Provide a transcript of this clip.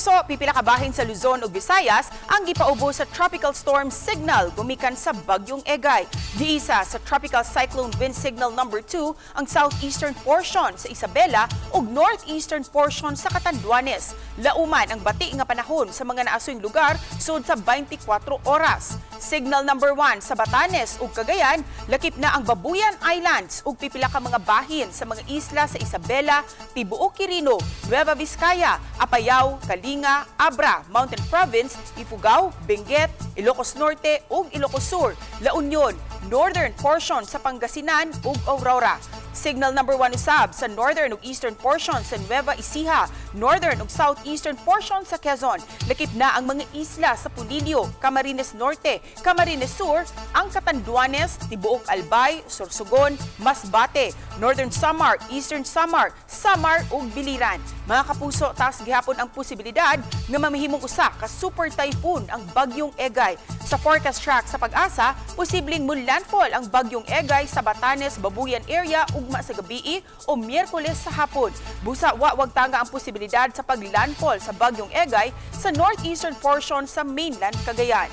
Kapuso, pipila ka bahin sa Luzon ug Visayas ang gipaubo sa tropical storm signal gumikan sa Bagyong Egay. Giisa sa Tropical Cyclone Wind Signal number 2 ang southeastern portion sa Isabela ug northeastern portion sa Catanduanes. Lauman ang bati nga panahon sa mga naasuyng lugar sud sa 24 oras. Signal number 1 sa Batanes ug Cagayan, lakip na ang Babuyan Islands ug pipila ka mga bahin sa mga isla sa Isabela, Tibuok Quirino, Nueva Vizcaya, Apayao, Kalinga, Abra, Mountain Province, Ifugao, Benguet, Ilocos Norte ug Ilocos Sur, La Union, northern portion sa Pangasinan ug Aurora. Signal number 1 usab sa northern ug eastern portion sa Nueva Ecija, northern ug southeastern portion sa Quezon. Lakip na ang mga isla sa Polillo, Camarines Norte, Camarines Sur, ang Catanduanes, Tibuok Albay, Sorsogon, Masbate, Northern Samar, Eastern Samar, Samar ug Biliran. Mga kapuso, taas gihapon ang posibilidad nga mamahimong usa ka super typhoon ang Bagyong Egay. Sa forecast track sa PAGASA, posibleng landfall ang Bagyong Egay sa Batanes, Babuyan area ugma sa gabii o Miyerkules sa hapon. Busa wa wagtanga ang posibilidad sa paglandfall sa Bagyong Egay sa northeastern portion sa mainland Cagayan.